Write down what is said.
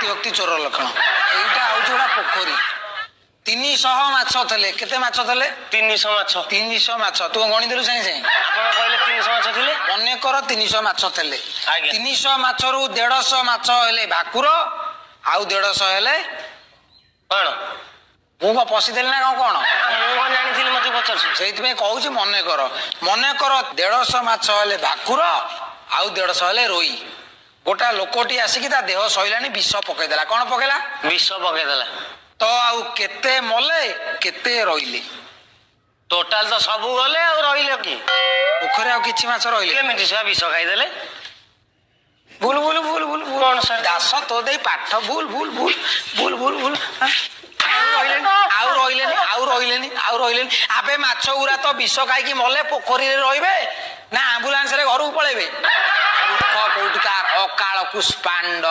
ଅତିଶୟୋକ୍ତି ଚୋର ଲକ୍ଷଣ। ଏଇଟା ହଉଛି ଗୋଟେ ପୋଖରୀ, 300 ମାଛ ଥିଲେ। କେତେ ମାଛ ଥିଲେ? 300 ମାଛ। 300 ମାଛ। ତୁ ଗଣିଦେଲୁ ସାଙ୍ଗେ ସାଙ୍ଗେ। ଆପଣ କହିଲେ 300 ମାଛ ଥିଲେ। ମନେକର 300 ମାଛ ଥିଲେ। ଆଜ୍ଞା। 300 ମାଛରୁ 150 ମାଛ ହେଲେ ଭାକୁର, ଆଉ 150 ହେଲେ କଣ? ମୁଁ କଣ ପଶିଦେଲି ନା କଣ କଣ? ମୁଁ କଣ ଜାଣିଥିଲି, ମତେ ପଚାରୁଛୁ? ସେଇଥିପାଇଁ କହୁଛି, ମନେକର, ମନେକର 150 ମାଛ ହେଲେ ଭାକୁର ଆଉ 150 ହେଲେ ରୋଇ। ଗୋଟା ଲୋକଟି ଆସିକି ତା ଦେହ ସଇଲାଣି, ବିଷ ପକେଇଦେଲା। କଣ ପକେଇଲା? ବିଷ ପକେଇଦେଲା। ତ ଆଉ କେତେ ମଲେ, କେତେ ରହିଲେ? ଟୋଟାଲ ତ ସବୁ ଗଲେ, ଆଉ ରହିଲେ କି? ପୋଖରୀ ଆଉ କିଛି ମାଛ ରହିଲେ? କେମିତି ସେ ବିଷ ଖାଇଦେଲେ? ଭୁଲ, ଭୁଲ, ଭୁଲ, ଭୁଲ, ଭୁଲ। କଣ ସାର୍? ଦାସ, ତୋ ଦେଇ ପାଠ ଭୁଲ, ଭୁଲ, ଭୁଲ, ଭୁଲ, ଭୁଲ, ଭୁଲ। ହାଁ? ଆଉ ରହିଲେନି, ଆଉ ରହିଲେନି, ଆଉ ରହିଲେନି, ଆଉ ରହିଲେନି। ଆବେ, ମାଛ ଗୁରା ତ ବିଷ ଖାଇକି ମଲେ, ପୋଖରୀରେ ରହିବେ ନା ଆମ୍ବୁଲାନ୍ସରେ ଘରକୁ ପଳେଇବେ? ମୂର୍ଖ କୋଉଠିକାର, ଅକାଳ ପୁଷ୍ପାଣ୍ଡ।